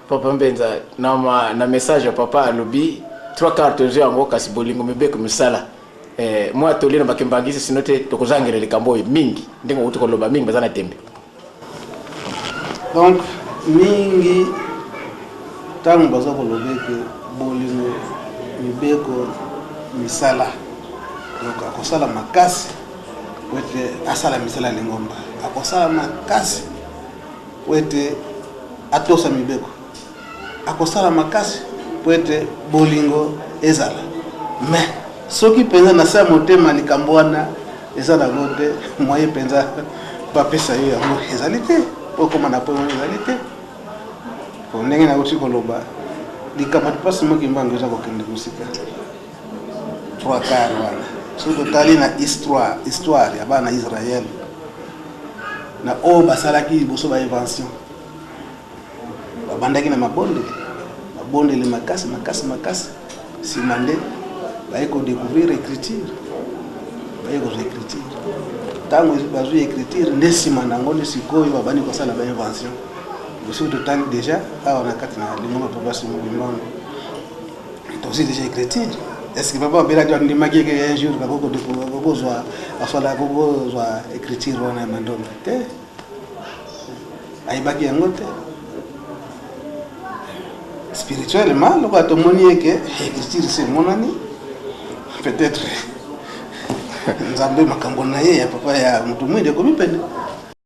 Papa Mbenza, na, ma, na message ya papa alobi trois quarts tozwi yango, kasi bolingo, mibeko, misala. Mwa toli na bakimbangisi, sino te tokozangela likambo oyo mingi ndenge outi koloba, mingi baza na tembe. Donc mingi ntango baza koloba ete bolingo, mibeko, misala, donc akosala makasi po ete asala misala ya lingomba, akosala makasi po ete atosa mibeko, akosala makasi po ete bolingo ezala. Mais soki mpenza na se ya motema likambo wana eza nango te, moyen mpenza bapesa yo yango ezali te, po okóma na point wana ezali te. Po ndenge nauti koloba, likambo ya mpasi moki mbango eza kokende mosika. Trois quarts wana, soki totali na histoire ya bana Israel na oyo basalaki liboso ba invention, babandaki na mabondeli, mabondeli makasi makasi makasi. Nsima nde baye kodécouvrir écriture, baye kozwa écriture. Ntango bazwi écriture, nde nsima na yango nde sikoyo babandi kosala ba invention. Soki totali déjà awa na kati na lingomba Papa Simon Kimbangu, tozwi déjà écriture. Est ce que papa abelaki, andimaki eke un jour bakokozwa aswala, akokozwa écriture wana ya Mandombe te? Ayebaki yango te. Spirituellement, lokola tomoni eke écriture se emonani, peut-être Nzambe makambo na ye ya papa ya moto mwinde ekomi pene.